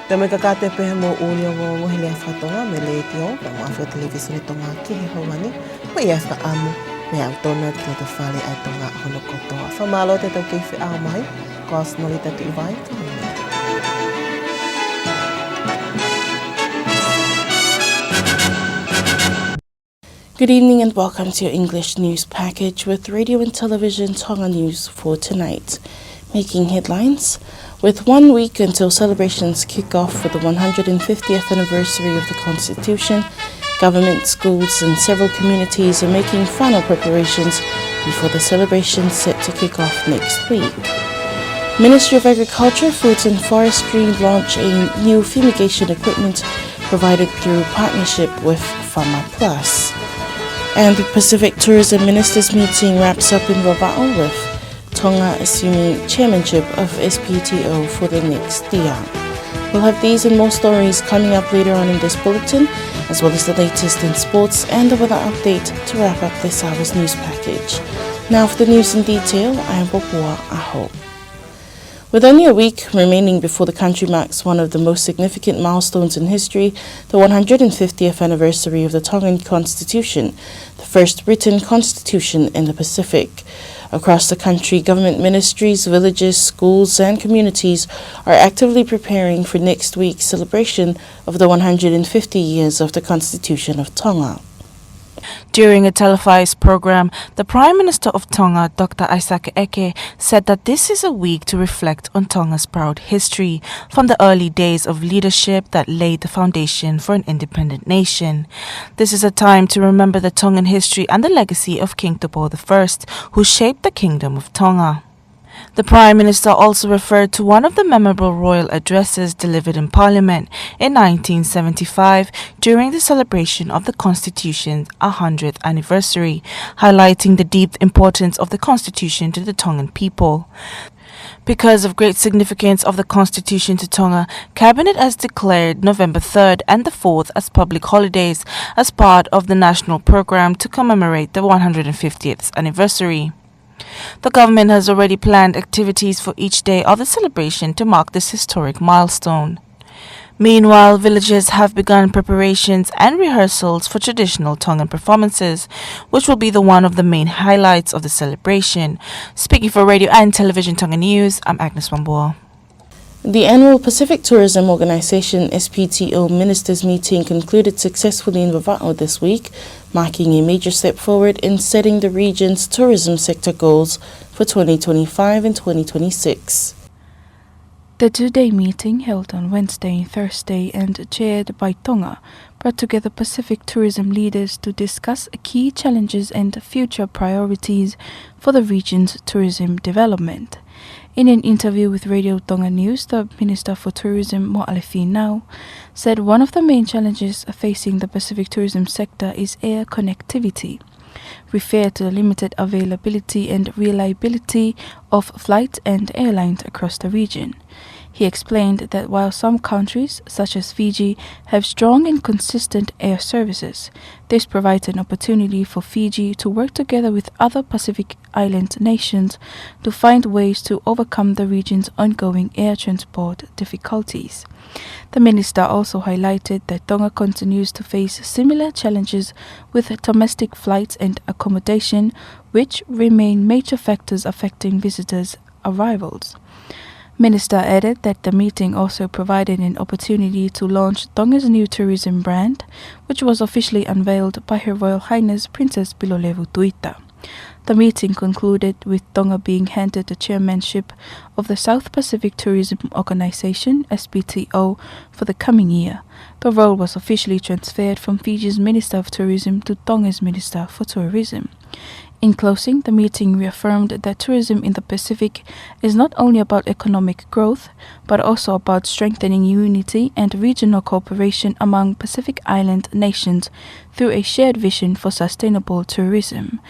Pea mo e kakato pē ia hoʻomou ʻuluʻi ongoongo he lea faka-Tonga mei he Letiō pea mo e ʻAfio Televisone Tonga ki he houa ni. Ko ia e fakaʻamu, meʻa ʻoku tonu atu ki loto fale ʻa e Tonga hono kotoa. Fakamālō atu e tau kei feʻao mai, ko Osmolita Tuʻivai, ka hoi. Good evening and welcome to your English news package with Radio and Television Tonga News for tonight. Making headlines. With one week until celebrations kick off for the one hundred fiftieth anniversary of the Constitution, government, schools, and several communities are making final preparations before the celebration set to kick off next week. Ministry of Agriculture, Foods and Forestry launch a new fumigation equipment provided through partnership with Fama Plus. And the Pacific Tourism Ministers meeting wraps up in Vavaʻu with Tonga assuming chairmanship of S P T O for the next year. We'll have these and more stories coming up later on in this bulletin, as well as the latest in sports and the weather update to wrap up this hour's news package. Now for the news in detail, I am Popua Aho. With only a week remaining before the country marks one of the most significant milestones in history, the one hundred fiftieth anniversary of the Tongan Constitution, the first written constitution in the Pacific. Across the country, government ministries, villages, schools, and communities are actively preparing for next week's celebration of the one hundred fifty years of the Constitution of Tonga. During a televised program, the Prime Minister of Tonga, Doctor Isaac Eke, said that this is a week to reflect on Tonga's proud history, from the early days of leadership that laid the foundation for an independent nation. This is a time to remember the Tongan history and the legacy of King Tupou the First, who shaped the Kingdom of Tonga. The Prime Minister also referred to one of the memorable royal addresses delivered in Parliament in nineteen seventy-five during the celebration of the Constitution's hundredth anniversary, highlighting the deep importance of the Constitution to the Tongan people. Because of great significance of the Constitution to Tonga, Cabinet has declared November third and the fourth as public holidays as part of the national program to commemorate the one hundred fiftieth anniversary. The government has already planned activities for each day of the celebration to mark this historic milestone. Meanwhile, villagers have begun preparations and rehearsals for traditional Tongan performances, which will be the one of the main highlights of the celebration. Speaking for Radio and Television Tonga News, I'm Agnes Wambua. The annual Pacific Tourism Organization, S P T O, Ministers Meeting concluded successfully in Vavaʻu this week, marking a major step forward in setting the region's tourism sector goals for twenty twenty-five and twenty twenty-six. The two-day meeting, held on Wednesday and Thursday and chaired by Tonga, brought together Pacific tourism leaders to discuss key challenges and future priorities for the region's tourism development. In an interview with Radio Tonga News, the Minister for Tourism, Moʻale Fīnau, said one of the main challenges facing the Pacific tourism sector is air connectivity, referred to the limited availability and reliability of flights and airlines across the region. He explained that while some countries, such as Fiji, have strong and consistent air services, this provides an opportunity for Fiji to work together with other Pacific Island nations to find ways to overcome the region's ongoing air transport difficulties. The minister also highlighted that Tonga continues to face similar challenges with domestic flights and accommodation, which remain major factors affecting visitors' arrivals. Minister added that the meeting also provided an opportunity to launch Tonga's new tourism brand, which was officially unveiled by Her Royal Highness Princess Pilolevu Tuita. The meeting concluded with Tonga being handed the chairmanship of the South Pacific Tourism Organization, S P T O, for the coming year. The role was officially transferred from Fiji's Minister of Tourism to Tonga's Minister for Tourism. In closing, the meeting reaffirmed that tourism in the Pacific is not only about economic growth, but also about strengthening unity and regional cooperation among Pacific Island nations through a shared vision for sustainable tourism.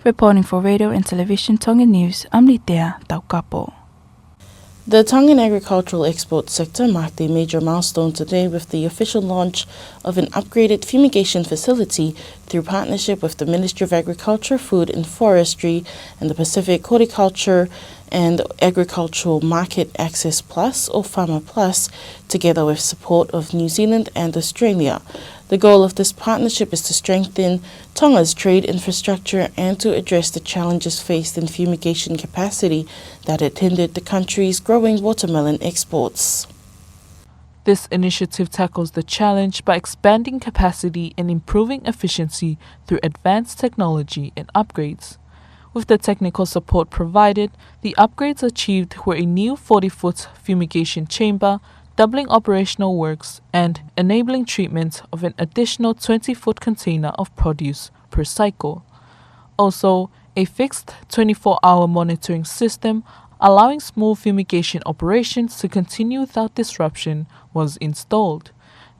Reporting for Radio and Television Tonga News, I'm Litea Taukapo. The Tongan agricultural export sector marked a major milestone today with the official launch of an upgraded fumigation facility through partnership with the Ministry of Agriculture, Food and Forestry and the Pacific Horticulture and Agricultural Market Access Plus, or Farmer Plus, together with support of New Zealand and Australia. The goal of this partnership is to strengthen Tonga's trade infrastructure and to address the challenges faced in fumigation capacity that had hindered the country's growing watermelon exports. This initiative tackles the challenge by expanding capacity and improving efficiency through advanced technology and upgrades. With the technical support provided, the upgrades achieved were a new forty-foot fumigation chamber, doubling operational works, and enabling treatment of an additional twenty-foot container of produce per cycle. Also, a fixed twenty-four-hour monitoring system allowing smooth fumigation operations to continue without disruption was installed.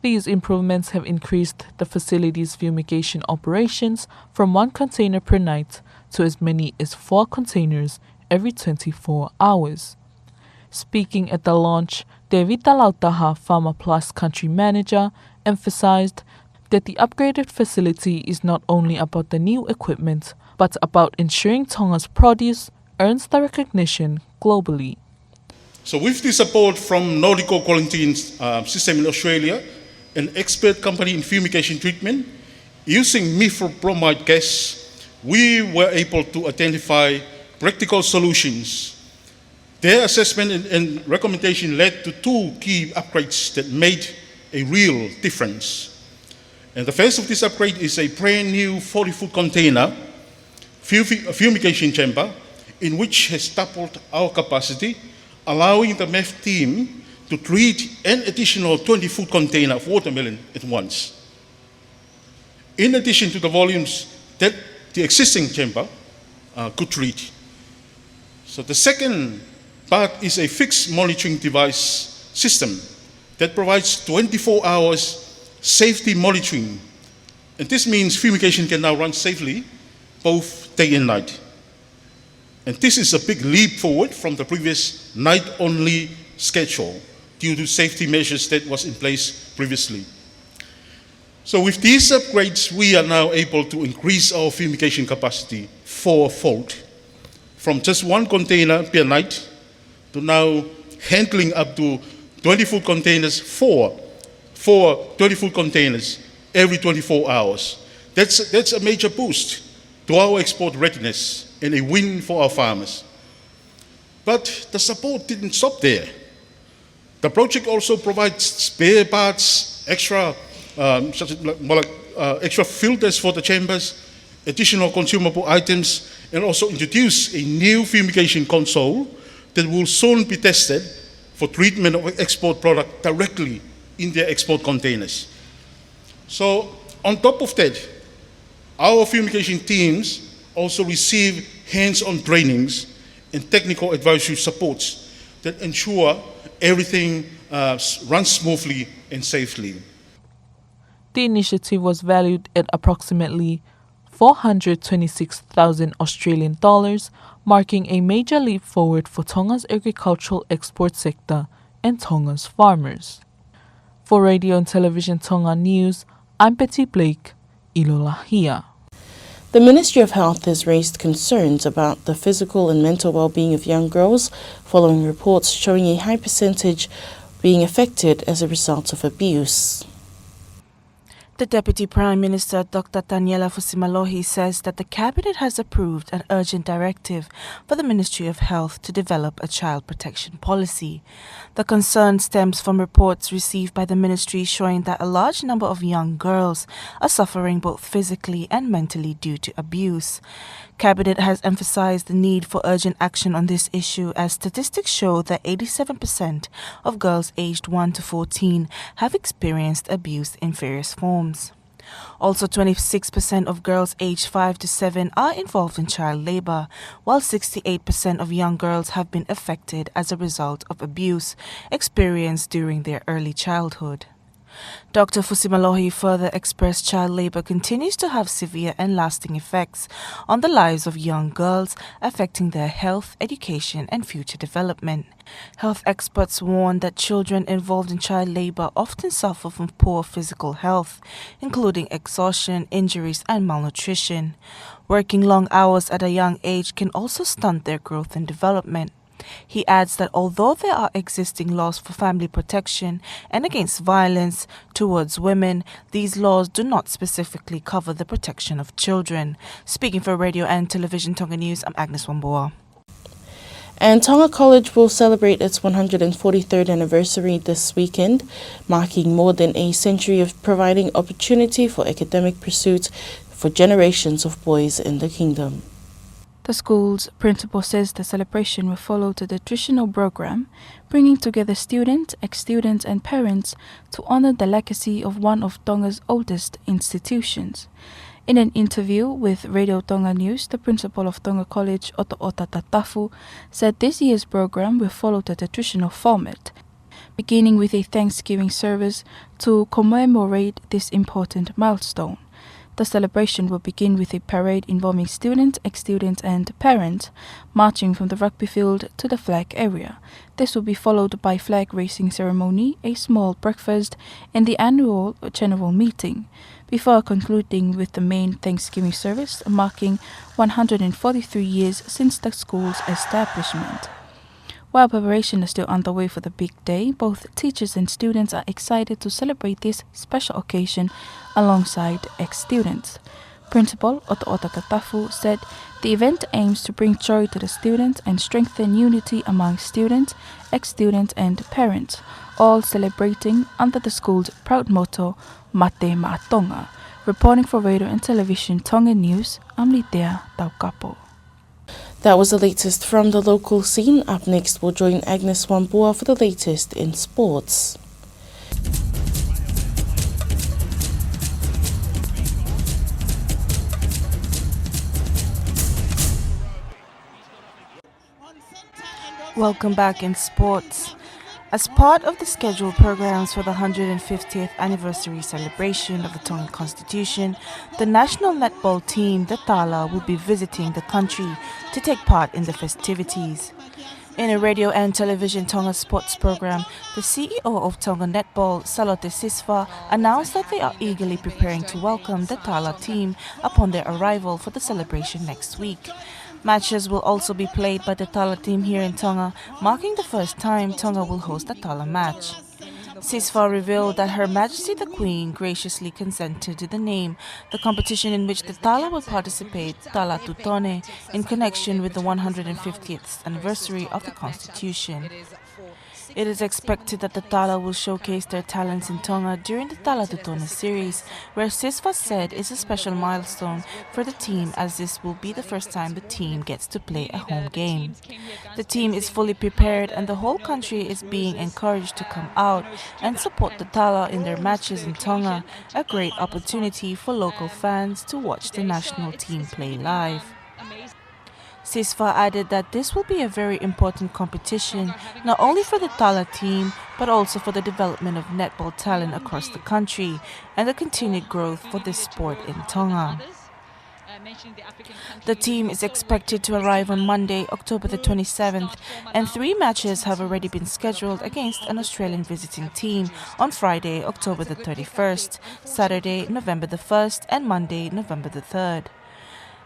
These improvements have increased the facility's fumigation operations from one container per night to as many as four containers every twenty-four hours. Speaking at the launch, Tevita Lautaha, Farmer Plus Country Manager, emphasized that the upgraded facility is not only about the new equipment, but about ensuring Tonga's produce earns the recognition globally. So with the support from Nautical Quarantine, uh, System in Australia, an expert company in fumigation treatment, using methyl bromide gas, we were able to identify practical solutions. Their assessment and, and recommendation led to two key upgrades that made a real difference. And the first of this upgrade is a brand new forty-foot container fufi- fumigation chamber, in which has doubled our capacity, allowing the MEF team to treat an additional twenty-foot container of watermelon at once, in addition to the volumes that the existing chamber uh, could treat. So the second part is a fixed monitoring device system that provides twenty-four hours safety monitoring. And this means fumigation can now run safely both day and night. And this is a big leap forward from the previous night-only schedule due to safety measures that was in place previously. So with these upgrades, we are now able to increase our fumigation capacity fourfold, from just one container per night to now handling up to twenty-foot containers, four, four twenty-foot containers every twenty-four hours. That's, that's a major boost to our export readiness and a win for our farmers. But the support didn't stop there. The project also provides spare parts, extra, um, such as, like, more like, uh, extra filters for the chambers, additional consumable items, and also introduce a new fumigation console that will soon be tested for treatment of export product directly in their export containers. So, on top of that, our fumigation teams also receive hands-on trainings and technical advisory supports that ensure everything uh, s- runs smoothly and safely. The initiative was valued at approximately four hundred twenty-six thousand Australian dollars, marking a major leap forward for Tonga's agricultural export sector and Tonga's farmers. For Radio and Television Tonga News, I'm Betty Blake, ʻIlolahia. The Ministry of Health has raised concerns about the physical and mental well-being of young girls following reports showing a high percentage being affected as a result of abuse. The Deputy Prime Minister, Doctor Taniela Fusimalohi, says that the Cabinet has approved an urgent directive for the Ministry of Health to develop a child protection policy. The concern stems from reports received by the ministry showing that a large number of young girls are suffering both physically and mentally due to abuse. Cabinet has emphasized the need for urgent action on this issue, as statistics show that eighty-seven percent of girls aged one to fourteen have experienced abuse in various forms. Also, twenty-six percent of girls aged five to seven are involved in child labor, while sixty-eight percent of young girls have been affected as a result of abuse experienced during their early childhood. Doctor Fusimalohi further expressed child labor continues to have severe and lasting effects on the lives of young girls, affecting their health, education, and future development. Health experts warn that children involved in child labor often suffer from poor physical health, including exhaustion, injuries, and malnutrition. Working long hours at a young age can also stunt their growth and development. He adds that although there are existing laws for family protection and against violence towards women, these laws do not specifically cover the protection of children. Speaking for Radio and Television Tonga News, I'm Agnes Wambua. And Tonga College will celebrate its one hundred forty-third anniversary this weekend, marking more than a century of providing opportunity for academic pursuit for generations of boys in the kingdom. The school's principal says the celebration will follow the traditional program, bringing together students, ex-students and parents to honor the legacy of one of Tonga's oldest institutions. In an interview with Radio Tonga News, the principal of Tonga College, Otoʻota Tatafu, said this year's program will follow the traditional format, beginning with a Thanksgiving service to commemorate this important milestone. The celebration will begin with a parade involving students, ex-students and parents marching from the rugby field to the flag area. This will be followed by flag raising ceremony, a small breakfast, and the annual general meeting, before concluding with the main Thanksgiving service marking one hundred forty-three years since the school's establishment. While preparations are still underway for the big day, both teachers and students are excited to celebrate this special occasion alongside ex-students. Principal Otoota Tatafu said the event aims to bring joy to the students and strengthen unity among students, ex-students and parents, all celebrating under the school's proud motto, Mate Maʻa Tonga. Reporting for Radio and Television Tonga News, I'm Litea Taukapo. That was the latest from the local scene. Up next, we'll join Agnes Wambua for the latest in sports. Welcome back in sports. As part of the scheduled programs for the hundred and fiftieth anniversary celebration of the Tongan Constitution, the national netball team, the Tala, will be visiting the country to take part in the festivities. In a Radio and Television Tonga sports program, the C E O of Tonga Netball, Salote Sisva, announced that they are eagerly preparing to welcome the Tala team upon their arrival for the celebration next week. Matches will also be played by the Tala team here in Tonga, marking the first time Tonga will host a Tala match. Sisva revealed that Her Majesty the Queen graciously consented to the name, the competition in which the Tala will participate, Tala Tutone, in connection with the one hundred and fiftieth anniversary of the Constitution. It is expected that the Tala will showcase their talents in Tonga during the Tala Tutone series, where Sisva said is a special milestone for the team, as this will be the first time the team gets to play a home game. The team is fully prepared and the whole country is being encouraged to come out and support the Tala in their matches in Tonga, a great opportunity for local fans to watch the national team play live. Sisva added that this will be a very important competition, not only for the Tala team, but also for the development of netball talent across the country and the continued growth for this sport in Tonga. The team is expected to arrive on Monday, October the twenty-seventh, and three matches have already been scheduled against an Australian visiting team on Friday, October the thirty-first, Saturday, November the first, and Monday, November the third.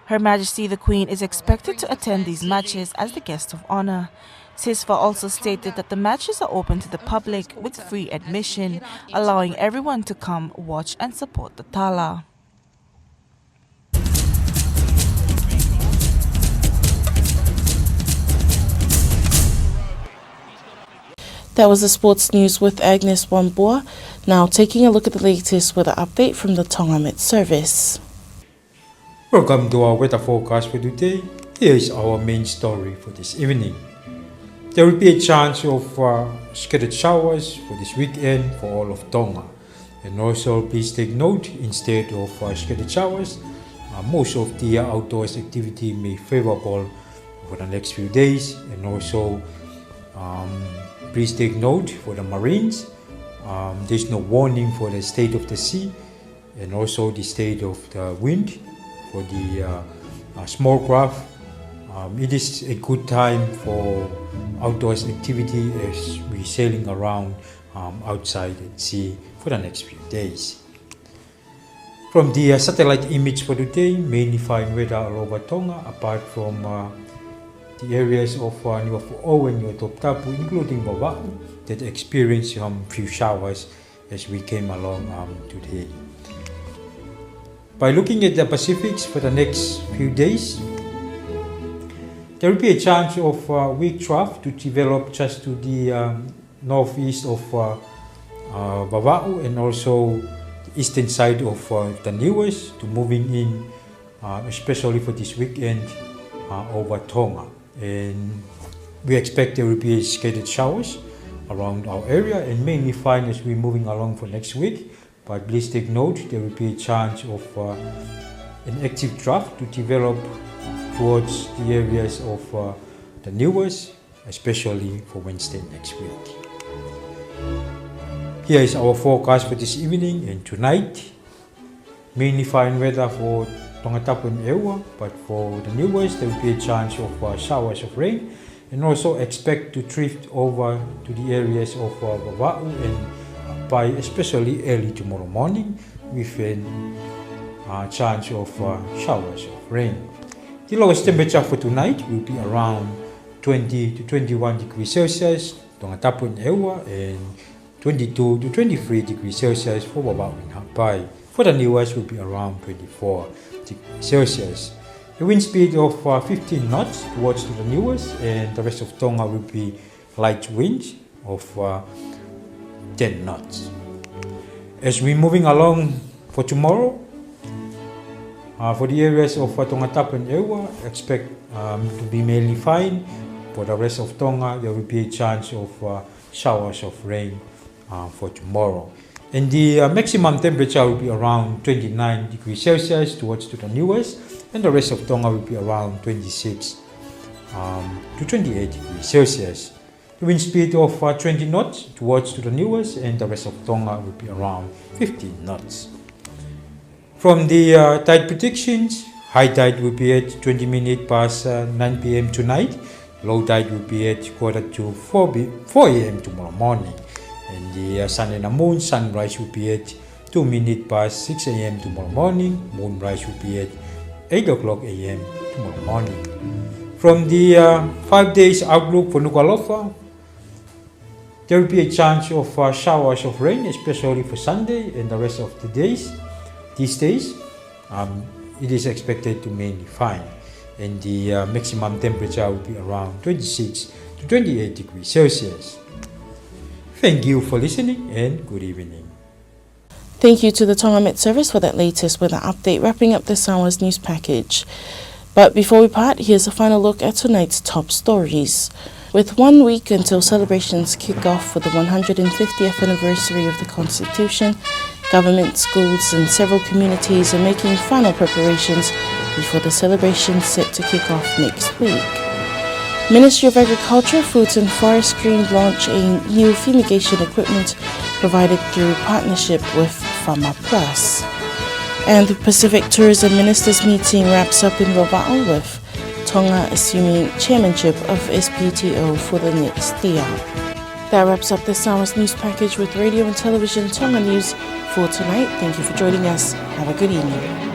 Her Majesty the Queen is expected to attend these matches as the guest of honor. Sisva also stated that the matches are open to the public with free admission, allowing everyone to come watch and support the Tala. That was the sports news with Agnes Wambua. Now taking a look at the latest weather update from the Tonga Met Service. Welcome to our weather forecast for today. Here is our main story for this evening. There will be a chance of, uh, scattered showers for this weekend for all of Tonga. And also, please take note, instead of, uh, scattered showers, uh, most of the, uh, outdoors activity may favorable for the next few days. And also, um, please take note for the marines, um, there's no warning for the state of the sea and also the state of the wind for the, uh, uh, small craft. Um, it is a good time for outdoors activity as we sailing around, um, outside at sea for the next few days. From the, uh, satellite image for today, mainly fine weather all over Tonga, apart from, uh, the areas of, uh, Niuafoʻou and Niuatoputapu, including Vavaʻu, that experience some few showers as we came along, um, today. By looking at the Pacifics for the next few days, there will be a chance of, uh, weak trough to develop just to the, um, northeast of, uh, uh, Vavaʻu and also the eastern side of, uh, the Niuas to moving in, uh, especially for this weekend, uh, over Tonga. And we expect there will be scattered showers around our area and mainly fine as we're moving along for next week. But please take note, there will be a chance of, uh, an active trough to develop towards the areas of, uh, the Niuas, especially for Wednesday next week. Here is our forecast for this evening and tonight. Mainly fine weather for Tongatapu and ʻEua, but for the Niuas, there will be a chance of, uh, showers of rain, and also expect to drift over to the areas of, uh, Vavaʻu and Haʻapai, especially early tomorrow morning, with a, uh, chance of, uh, showers of rain. The lowest temperature for tonight will be around twenty to twenty-one degrees Celsius, Tongatapu and ʻEua, and twenty-two to twenty-three degrees Celsius for Vavaʻu and Haʻapai. For the Niuas will be around twenty-four degrees Celsius. A wind speed of, uh, fifteen knots towards to the Niuas, and the rest of Tonga will be light wind of, uh, ten knots. As we're moving along for tomorrow, uh, for the areas of, uh, Tongatapu and ʻEua, expect, um, to be mainly fine. For the rest of Tonga, there will be a chance of, uh, showers of rain, uh, for tomorrow. And the, uh, maximum temperature will be around twenty-nine degrees Celsius towards to the Niuas, and the rest of Tonga will be around twenty-six, um, to twenty-eight degrees Celsius. The wind speed of, uh, twenty knots towards to the Niuas, and the rest of Tonga will be around fifteen knots. From the, uh, tide predictions, high tide will be at twenty minutes past, uh, nine p.m. tonight. Low tide will be at quarter to four b-, four a.m. tomorrow morning. And the, uh, sun and the moon, sunrise will be at two minutes past six a.m. tomorrow morning. Moonrise will be at eight o'clock a.m. tomorrow morning. From the, uh, five days outlook for Nukuʻalofa, there will be a chance of, uh, showers of rain, especially for Sunday and the rest of the days. These days, um, it is expected to mainly fine. And the, uh, maximum temperature will be around twenty-six to twenty-eight degrees Celsius. Thank you for listening and good evening. Thank you to the Tonga Met Service for that latest weather update, wrapping up this hour's news package. But before we part, here's a final look at tonight's top stories. With one week until celebrations kick off for the one hundred fiftieth anniversary of the Constitution, government, schools, and several communities are making final preparations before the celebration set to kick off next week. Ministry of Agriculture, Foods and Forestry launch a new fumigation equipment provided through partnership with Farmer Plus. And the Pacific Tourism Ministers meeting wraps up in Vavaʻu, with Tonga assuming chairmanship of S P T O for the next year. That wraps up this hour's news package with Radio and Television Tonga News for tonight. Thank you for joining us. Have a good evening.